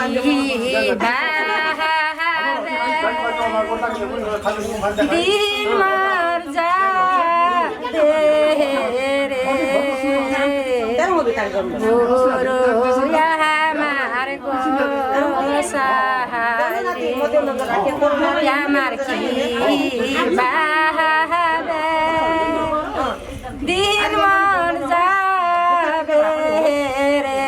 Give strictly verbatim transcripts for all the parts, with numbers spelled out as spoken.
बाहरे दिन मर जाबे रे। गुरु या हमार गोसाई रे, या हमार की बाहरे दिन मर जाबे रे।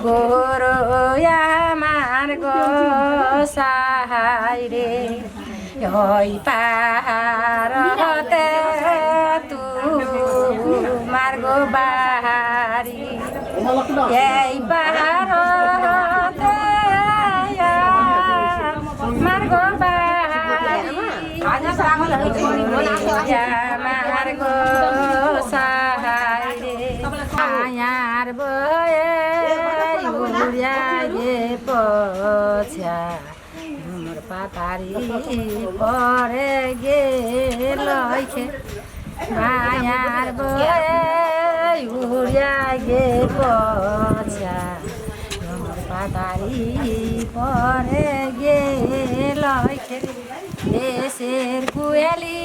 गुरु या हमार गोसाई रे, ओई पार हते तुमार गो बारी, एई पार हते या मार गो बारी, या मार गोसाई रे। आयार बहे उड़िया गे पछा, डुमर पातारी परे गेलैखे। मायार बहे उड़िया गे पछा, डुमर पातारी परे गेलैखे। देशेर कुयेली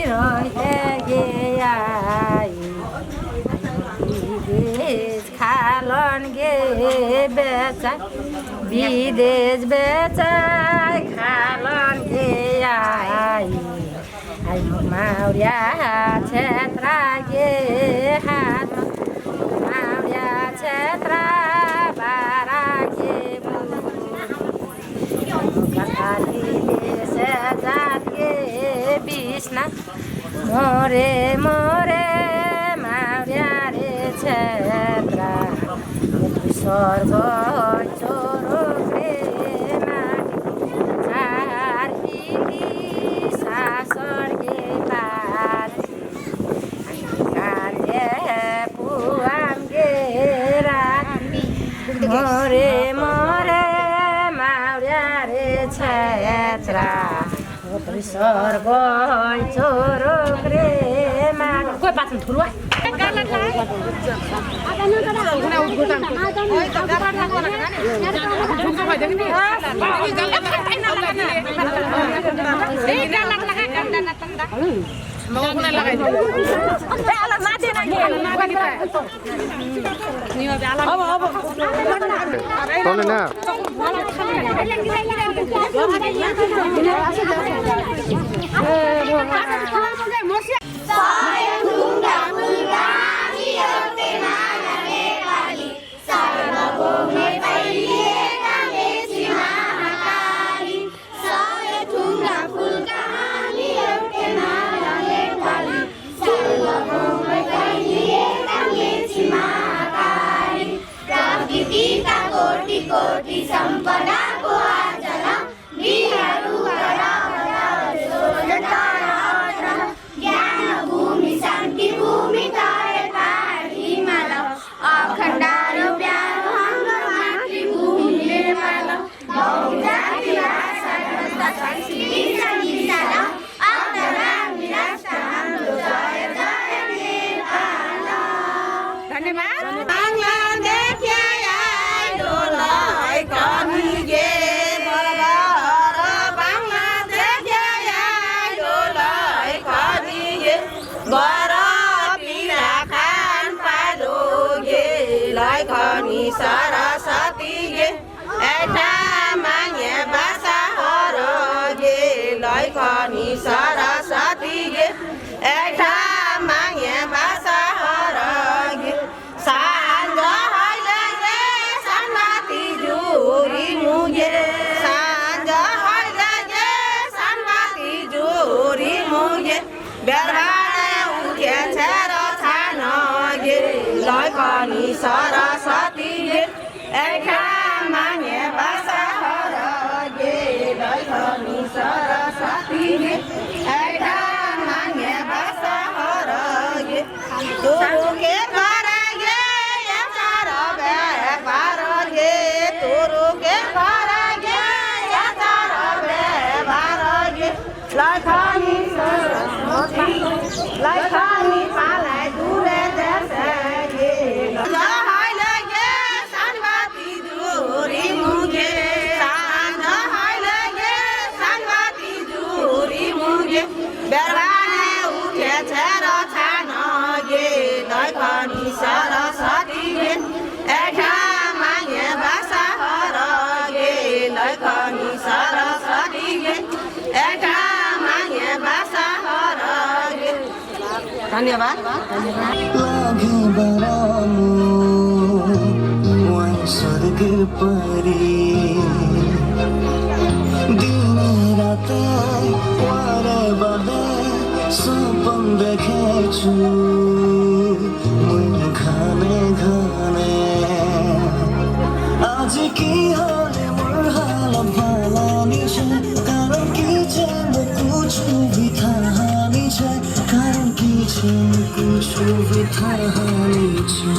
रहिते गे आई, बिदेश खालन गे बेचाई, बिदेश बेचाई खालन गे आई। आई मोर माउरिया छेत्रा गे हात, माउरिया छेत्रा बारा गे मुर, कताली देशे जात गे बिसना। मोरे मोरे माउरिया रे छेत्रा, स्वर्ग छोरो रे माटी, चार पिटी सासर गे पाटी, काटे पुवाम गे राटी। मोरे मोरे माउरिया रे छेत्रा, स्वर्ग छोरो रे माटी। कोई बात नहीं, थोड़ा। ज्ञान भूमि शान्ति भूमि तरे पहाड हिमाल, अखण्ड रूप प्यारो हाम्रो मातृभूमि नेपाल। बहुजाति भाषा संस्कृति संगीत, अन्तराम विराट हाम्रो जय जय नेपाल। धन्यवाद। बांग्लादेश या आइलो लैकनी गे, बराबर बांग्लादेश या आइलो लैकनी गे, बर पीडा खान पाइलो गे, लैकनी सरस्वती गे। एठा मागे भाषा हरो गे, लैकनी सरस्वती गे। एठा मागे भाषा हरो गे। सान्ज हैले गे सानमाति जुरी मुगे। सान्ज हैले गे सानमाति जुरी मुगे। बेरबारे उठे छेरो छानो गे, लैकनी सरस्वती गे। एठा मागे भाषा हरो गे, लैकनी सरस्वती गे। एठा मागे भाषा हरो गे। तुरुके घर गे, याचार बेपार गे। तुरुके घर गे, याचार बेपार गे। लैकनी सरस्वती, लैकनी पालाइ दुरे देशे गे। जहाइले गे सानमाति जु ধন্যবাদ। লাগে বারামু ওয়াই স্বর্গর পরি। দিনে রাতে ওয়ারে বাদে স্বপন দেখেছু মুই ঘনে ঘনে। আজি কি হলে মোর হালত ভালা নিছে, কারণ কি যে মোর কুছু বৃথা হানিছে। কারণ কি যে মোর কুছু বৃথা হানিছে।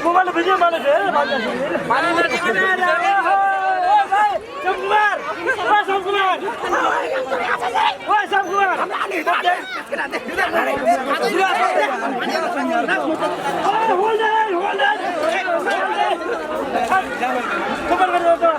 मोबाइल भेजिए, मोबाइल भेजिए, मोबाइल भेजिए। ए भाई, श्याम कुमार, ए श्याम कुमार, ए श्याम कुमार। ए, hold on, hold on। खबर कर दो तो।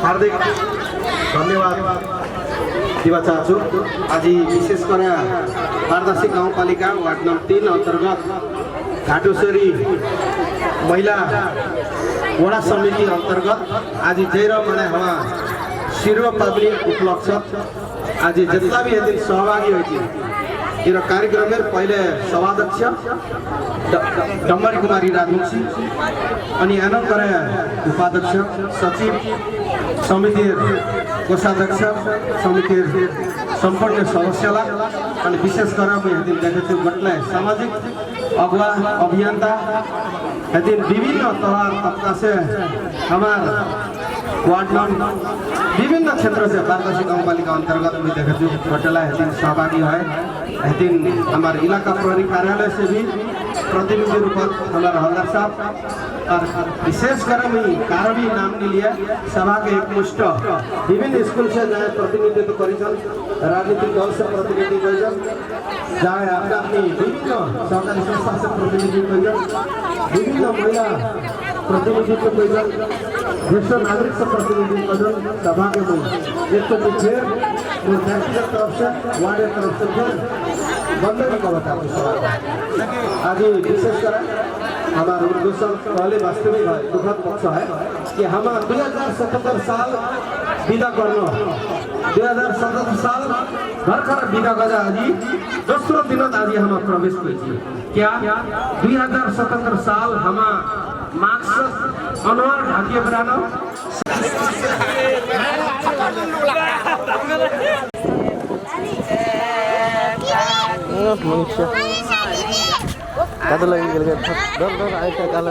हार्दिक धन्यवाद दिबा चाहछु। आजि विशेष करा पारदर्शी गाउँपालिका वार्ड नम्बर तीन अन्तर्गत घाटोसरी महिला वडा समिति अन्तर्गट आजि जैर मने हमार सिरो पाबनी उपलक्ष्य आजि जेतना भी यदि सहभागी होइछे, इरो कार्यक्रमेर पहिले सभाध्यक्ष ड-, डम्बरी कुमारी राजवंशी, अनि अनन्तरे उपाध्यक्ष, सचिव, समितिर कोषाध्यक्ष, समितिर सम्पूर्ण सदस्यला, अनि विशेष करा मुइ यदि देखेछु गटले सामाजिक अगुवा, अभियन्ता, हेतिन विभिन्न तरार तबका से हमार वार्ड नम्बर विभिन्न क्षेत्र से पारदर्शी गाउँपालिका अन्तर्गट मुइ देखेछु गटले हेतिन सहभागी होए, हेतिन हमार इलाका प्रहरी कार्यालय से भी प्रतिनिधि रूपत हमार हवलदार साहब, और विशेष करा मुइ कारो भी नाम नी लिया, सभा के एकमुष्ट विभिन्न स्कूल से जाए प्रतिनिधित्व करिछन, राजनीतिक दल से प्रतिनिधि करिछन, जाए अपना अपनी विभिन्न सहकारी संस्था से प्रतिनिधि करिछन, विभिन्न महिला प्रतिनिधित्व करिछन, ज्येष्ठ नागरिक से प्रतिनिधि करिछन, सभा के मुइ एक तो फेर मोर व्यक्तिगत तरफ से, वार्ड तरफ से फेर वंदन करत आछु सभा। आजि विशेष करा हमार उद्घोषण पहिले वास्तविक है, दुखद पक्ष है कि हमार दुई हजार सतहत्तर साल बिदा कर्न, दुई हजार सतहत्तर साल भर्खर बिदा गजा आजि दोस्रो दिनत आजि हमार प्रवेश करिछि। क्या दुई हजार सतहत्तर साल हमार मार्क्स अनुहार ढाकिए बरानो? मनुष्य। कत लगी गेल के? डर, डर, आइ त काल।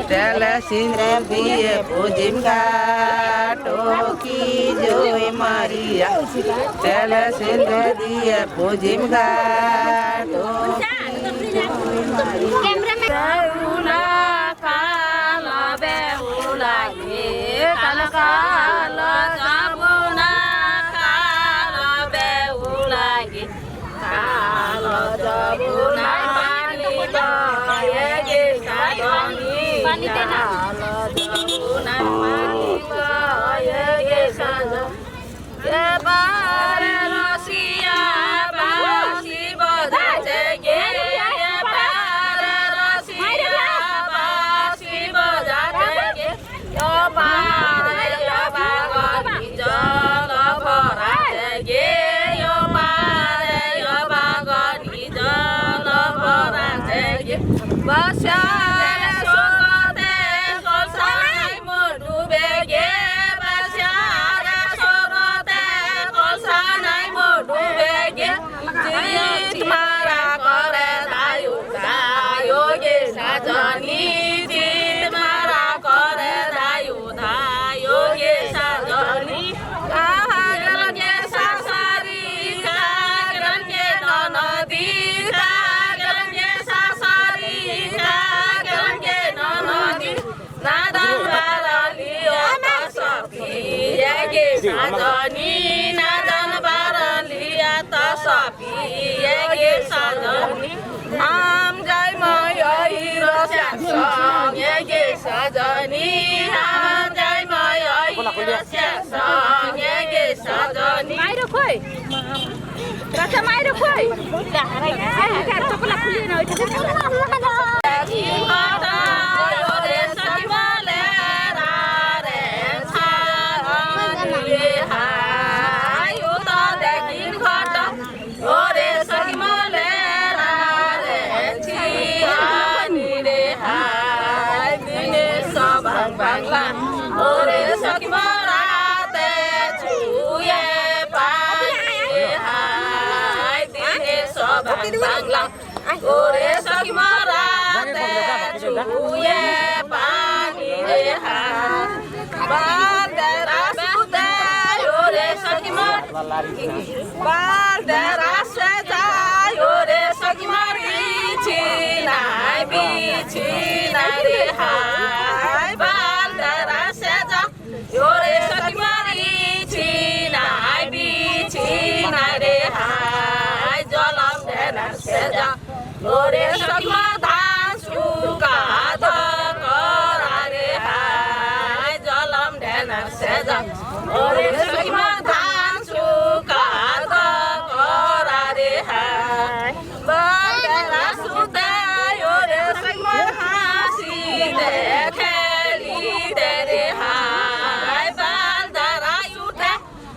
तेल सिंदूर दिए पूजिम घाटो की जोय मरिया। तेल सिंदूर दिए पूजिम घाटो की जोय मरिया। बेहुला काल बेहुला गे, काल काल जमुना काल बेहुला गे। काल जमुना पानी बहे गे साजनी, काल जमुना पानी बहे गे साजनी। ए पार रसिया बाँसी बजाथे गे, ए पार रसिया बाँसी बजाथे गे। यो पार यो बागनी जल भराथे गे, यो पार यो बागनी जल भराथे गे। बस्यार सोते कलसा नाइ मु डुबे गे, बस्यार सोते कलसा नाइ मु डुबे गे। चित मारा करे दायु, दायु गे साजनी, चित मारा करे दायु, दायु गे साजनी। कागल गे सासरी, कागल गे ननदी, कागल गे सासरी, कागल गे ननदी। नादन बारलिया त सपिए गे साजनी, नादन बारलिया त सपिए गे साजनी। हाम जाइमा यही रस्या संगे गे साजनी, हाम जाइमा यही रस्या संगे गे साजनी। माइरो खोइ। राजा माइरो खोइ। ए, ए, ए, चपला खुलिए ना, ओइठा। Uye pani re ha. Bandera sute yore sakima. Bandera seja yore sakima. Bichi nai, bichi nai re ha. Bandera seja yore sakima. Bichi nai, bichi nai re ha. Jolom dena seja. Ore sakima dhan suka do kora re hai, jolom dena seja. Ore sakima dhan suka do kora re hai. Bandera sute, ore sakima hasi de kheli de re hai. Bandera sute,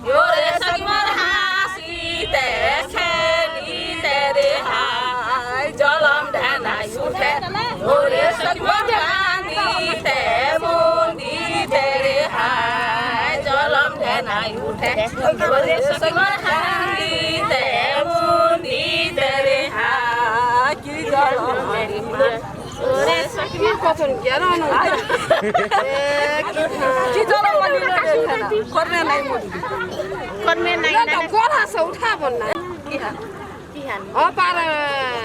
yore sakima hasi de kheli de re hai, jolom dena sute. Yore sakima kandi de mundi de re hai, jolom dena sute. Yore sakima kandi de mundi de re hai, ki jolom dena. Ki kotong ki ano ano. Ki jolom mani lo de khana. Korme nai mo. Korme nai na. Gol hasa utha bon na. Kihan. Kihan. O pare.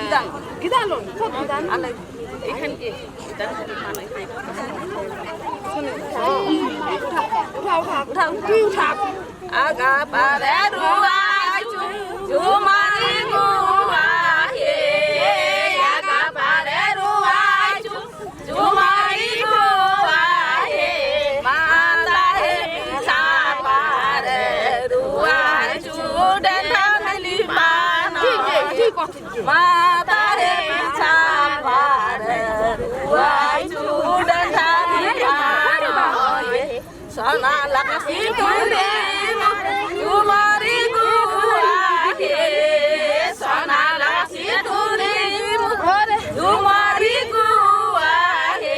Gidan. Gidan lo. Kot gidan. Ala. Ikhan ki. Gidan. Utha, utha, utha. Utha, utha. Aga pare ruwa chu, jumari guwa he. Aga pare ruwa chu, jumari guwa he. Mata he picha pare ruwa chu, dentha nali pano. Mata he picha pare ruwa chu, dentha nali pano. Sana lakasi turimu, jumari guwa he. Sana lakasi turimu, jumari guwa he.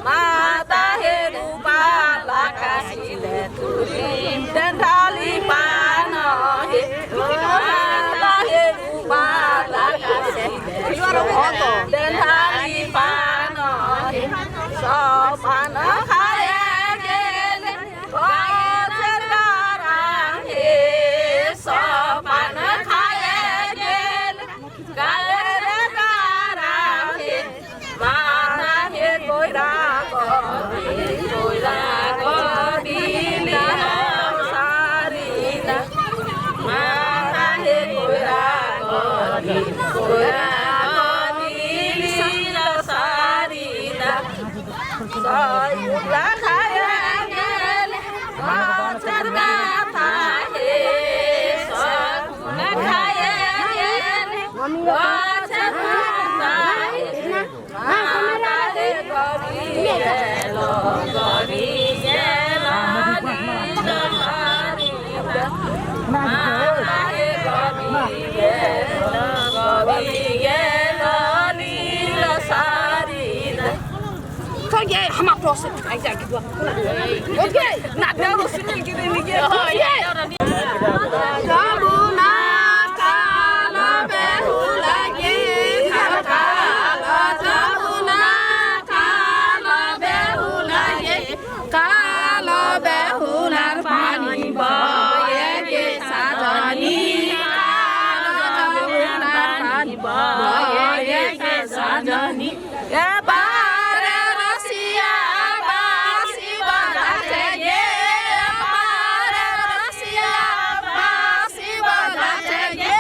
Mata he rupa lakasi le turimu, dentha nali pano he. Mata he rupa lakasi le turimu, dentha nali pano he. Sopana khaya gele. Oke, na daro sini gini ni. Oke. Jabuna kalo behula ye, kalo jabuna kalo behula ye. Kalo behular pani boye ke sajani, kalo behular pani boye ke sajani. Ye pare rasiya basi bajate, ye pare rasiya basi bajate, ye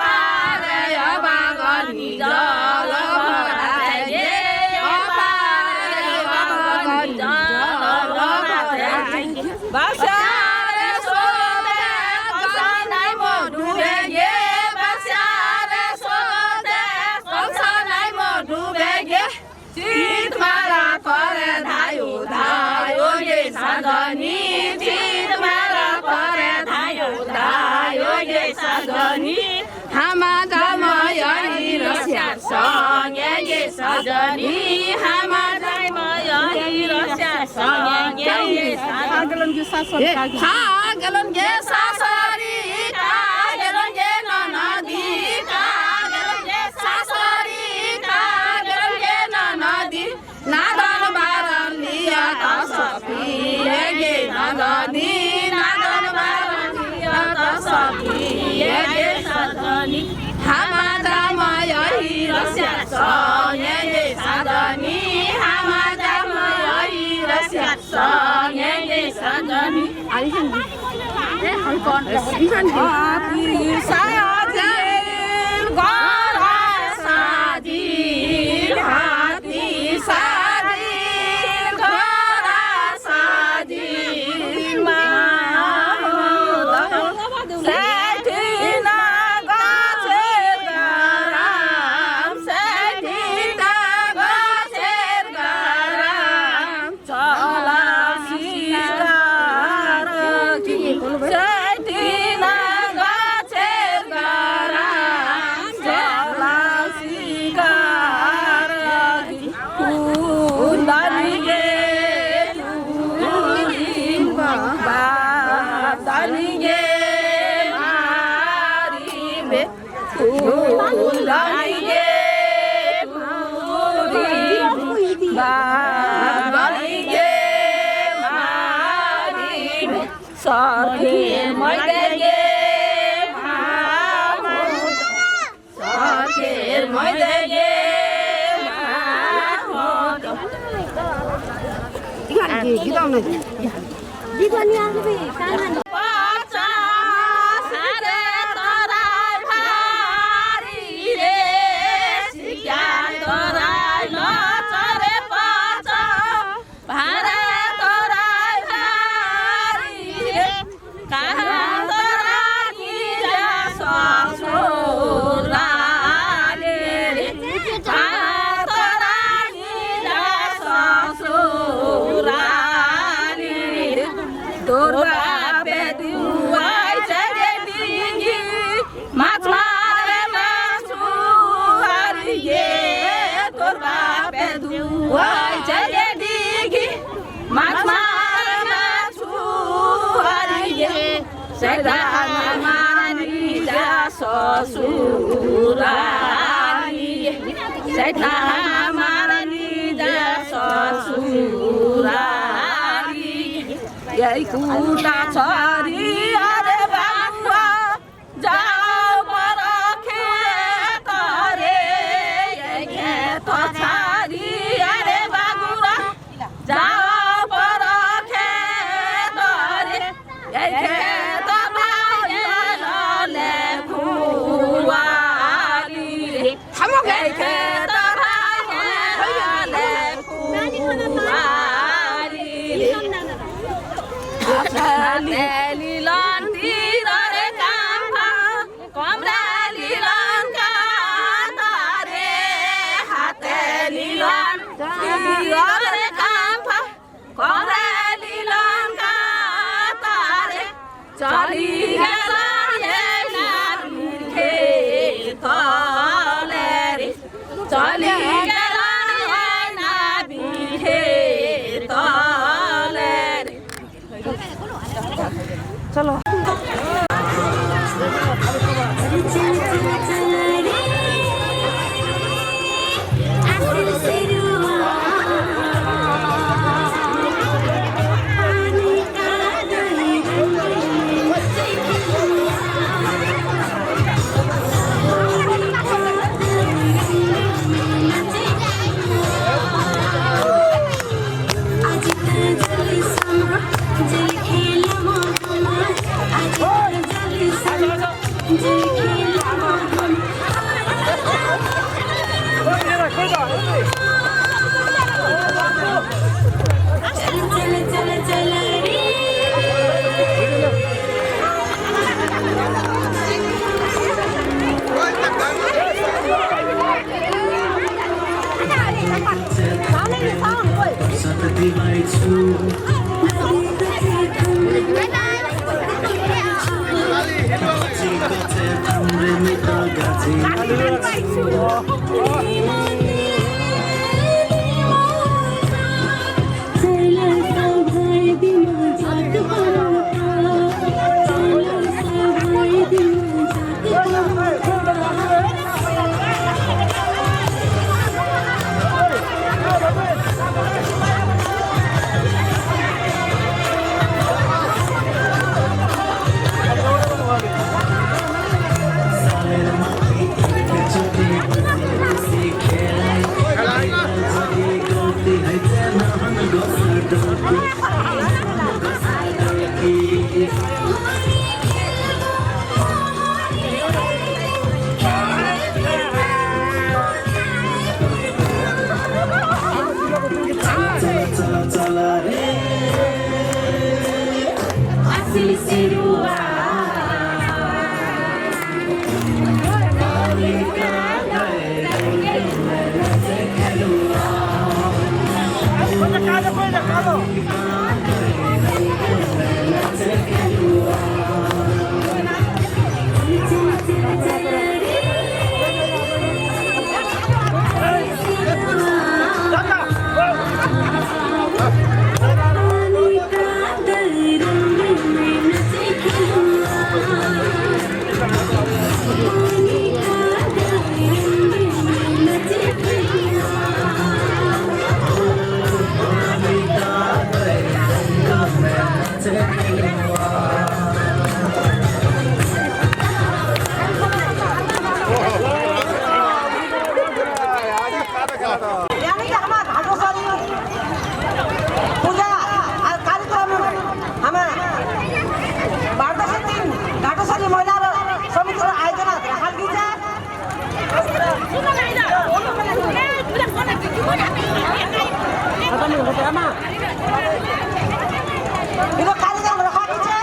pare ya bagani jalo bajate, ye pare ya bagani jalo bajate. Basiare sote, kongsa nai mo dubege. Basiare sote, kongsa nai mo dubege. Chit mara kore dhayo, dhayo ye sajani. Chit mara kore dhayo, dhayo ye sajani. Hama dama yari rasiya songe ye sajani, hama dama yari rasiya songe ye sajani. Kagalon ge sasori, kagalon ge nonodi, kagalon ge sasori, kagalon ge nonodi. हात्ती साजिल, घोडा साजिल, हात्ती साजिल, घोडा साजिल, माहोत सैटिना गछेर गराम, सैटिना गछेर गराम। चला सिकार कि सैटिना गछेर गराम, चला सिकार कि कुन्दानी गे, कुन्दानी गे मारिबे। तोर बापे दुवाई चगे डिंगी, माछ मारे माछुआरी गे। तोर बापे दुवाई चगे डिंगी, माछ मारे माछुआरी गे। सैता हमारा निजा ससुरारी गे, सैता हमारा निजा ससुरारी गे। यही कुटा छोरी अरे बाबुआ, जाओ पर खेत रे, यही खेत छोरी अरे बाबुआ, जाओ पर खेत रे, यही खेत भाई ले खुआरी रे। यही खेत भाई ले खुआरी रे। हाते लिलन तिर रे काम्फा, कमरे लिलन काता रे। हाते लिलन तिर रे काम्फा, कमरे लिलन काता रे। चली गेला ये ना बिखे तले रे। चली गेला ये ना बिखे तले रे। चलो। यानी कि हमार घाटोसरी पूजा अउर कार्यक्रम हमार बारदासी तीन घाटोसरी महिला समिति आयोजना रखाल गीसे। इदो कार्यक्रम रखाल गीसे।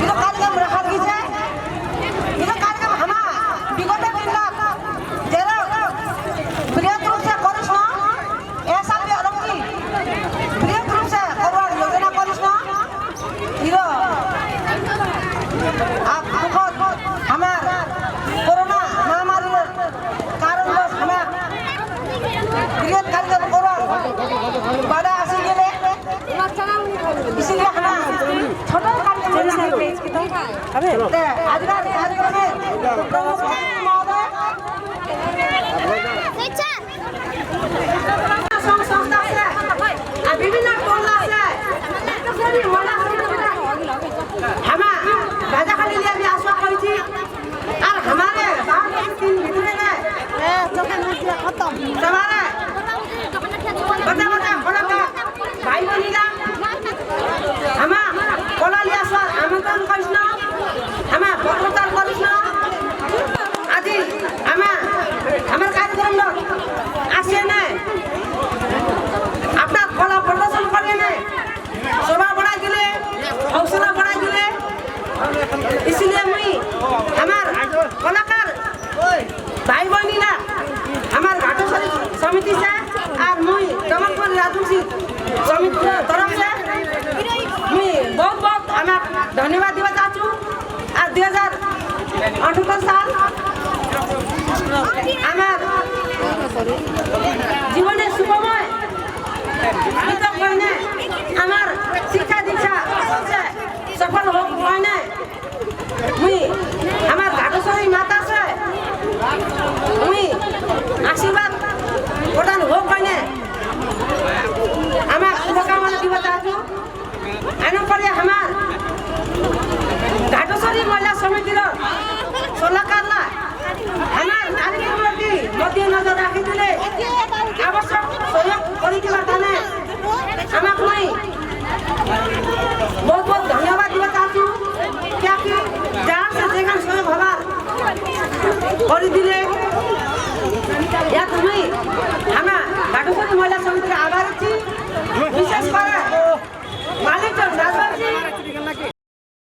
इदो कार्यक्रम रखाल गीसे। इदो कार्यक्रम हमार विगत दिनर जेरो बृहत रूप से करिस ना, ए साल भी अलग की बृहत रूप से करवार योजना करिस ना। इदो अब दुखद हमार कोरोना महामारी कारणवश हमार बृहत कार्यक्रम करवार बाधा आसी गेले। इसीलिए हमार छोटो कार्यक्रम। अबे। ते आजकार कार्यक्रम में प्रमुख महोदय संघ संस्था से, आ विभिन्न टोला से, सभी महिला संगठन, हमार भाजा खाली लिया भी आश्वास करी थी। अउर हमारे बारदासी तीन भितरे में तमारे बड़े बड़े कलाकार भाई बहिनीला हमार कला लिया आस्वार आमंत्रण करिस ना, हमार पत्रकार करिस ना। आदि हमार, हमार कार्यक्रम लो आसे ना, अपना कला प्रदर्शन करिए ना। शोभा बढ़ाई दिले, हौसला बढ़ाई दिले। इसलिए मुई हमार कलाकार भाई बहिनीला, हमार घाटोसरी समिति से, अउर मुई कमलपुर राजवंशी समिति तरफ से मुई बहुत बहुत हमार धन्यवाद दिवा चाहूँ। अउर दुई हजार अठहत्तर साल हमार जीवने शुभमय बीतक मने हमार शिक्षा दीक्षा से सफल होक मने मुई हमार घाटोसरी माता से मुई आशीर्वाद प्रदान होक मने हमार शुभकामना दिवा चाहूँ। आनो परे हमार घाटोसरी महिला समितिर सल्लाहकारला हमार कार्यक्रम मध्य नजर राखी दिले आवश्यक सहयोग करी दिवा ताने हमार मुई बहुत बहुत धन्यवाद दिवा चाहूँ। क्या कि जहाँ से जेखन सहयोग हमार करी दिले, या तुमी हमार घाटोसरी महिला समिति